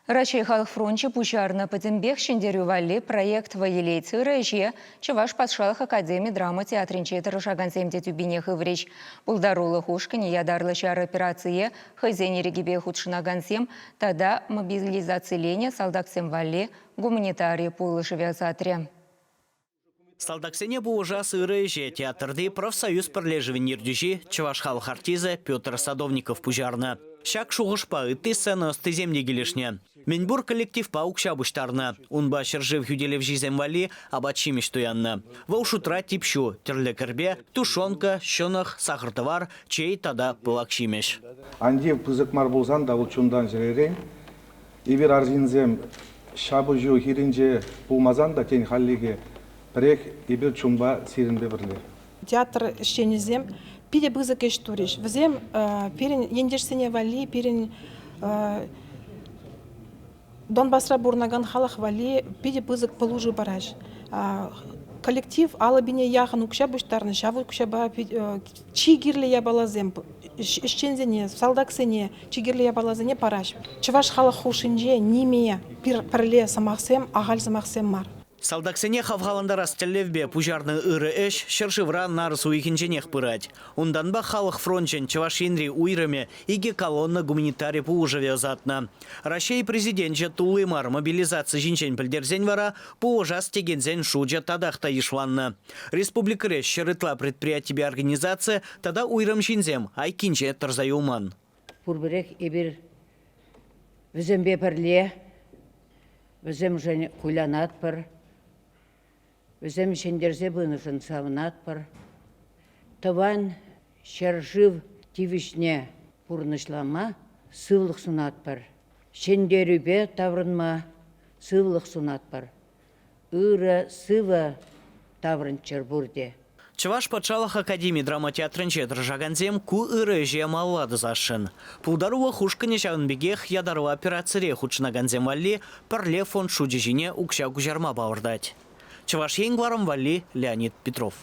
Раҫҫей халӑх фрончӗ пуҫарнӑ Пӗтӗмпех ҫӗнтерӳ валли проект вӑй илет. Ырӑ ӗҫе Чӑваш патшалӑх академи драма театрӗнче тӑрӑшакансем те тӳпене хыврӗҫ. Пултарулӑх ушкӑнӗ ятарлӑ ҫар операцие хӑйсен ирӗкӗпе хутшӑнакансем тата мобилизациленӗ салтаксем валли гуманитари пулӑшӑвӗ ӑсатрӗ. Салтаксене пулӑшас ырӑ ӗҫе театрти профсоюз пӗрлешӗвӗн ертӳҫи, чӑваш халӑх артисчӗ Петр Садовников пуҫарнӑ. Ҫак шухӑшпа ытти сцена ӑстисем те килӗшнӗ. Мӗнпур коллективпа укҫа пуҫтарнӑ. Унпа ҫӗршыв хӳтӗлевҫисем валли апат-ҫимӗҫ туяннӑ. Вӑл шутра тип ҫу, тӗрлӗ кӗрпе, тушенка, ҫӑнӑх, сахӑр-тӑвар, чей тата пылак ҫимӗҫ. Ан тив, пысӑк мар пулсан та вӑл чунтан-чӗререн Эпир арҫынсем ҫапӑҫу хирӗнче пулмасан та, тен, хальлӗхе пӗрех эпир чунпа сирӗнпе пӗрле. Театр ӗҫченӗсем питӗ пысӑк ӗҫ турӗҫ. Вӗсем пирӗн ентешсене валли, пирӗн Донбасра пурӑнакан халӑх валли питӗ пысӑк пулӑшу параҫ. Коллектив алӑ пине яхӑн укҫа пуҫтарнӑ. Ҫав укҫапа чи кирлӗ япаласем ӗҫченсене, салтаксене чи кирлӗ япаласене параҫ. Чӑваш халӑх хушшинче ниме пӗрле сӑмахсем ахаль сӑмахсем мар. Салтаксене хавхалантарас тӗллевпе пуҫарнӑ ырӑ ӗҫ ҫӗршывра нарӑс уйӑхӗнченех пырать. Унтанпа Халӑх фрончӗн Чӑваш Енри уйрӑмӗ икӗ колонна гуманитари пулӑшӑвӗ ӑсатнӑ. Раҫҫей Президенчӗ тулли мар мобилизаци ҫинчен пӗлтерсен вара пулӑшас текенсен шучӗ татах та йышланнӑ. Республикӑри 100 ытла предприятипе организаци тата уйрӑм ҫынсем айккинче тӑрса юлман. Пурпӗрех эпир вӗсемпе пӗрле вӗсемшӗн кулянатпӑр, вӗсем ҫӗнтерсе пынӑшӑн савӑнатпӑр. Тӑван ҫӗршыв тивӗҫне пурнӑҫлама сывлӑх сунатпӑр. Ҫӗнтерӳпе таврӑнма сывлӑх сунатпӑр. Ырӑ, сывӑ таврӑнччӑр пурте. Чӑваш патшалӑх академи драма театрӗнче тӑрӑшакансем ку ырӑ ӗҫе малалла тӑсасшӑн. Пултарулӑх ушкӑнӗ ҫавӑн пекех ятарлӑ операцире хутшӑнакансем валли Пӗрле фонд шучӗ ҫине укҫа куҫарма палӑртать. Чӑваш Ен кӑларӑм валли Леонид Петров.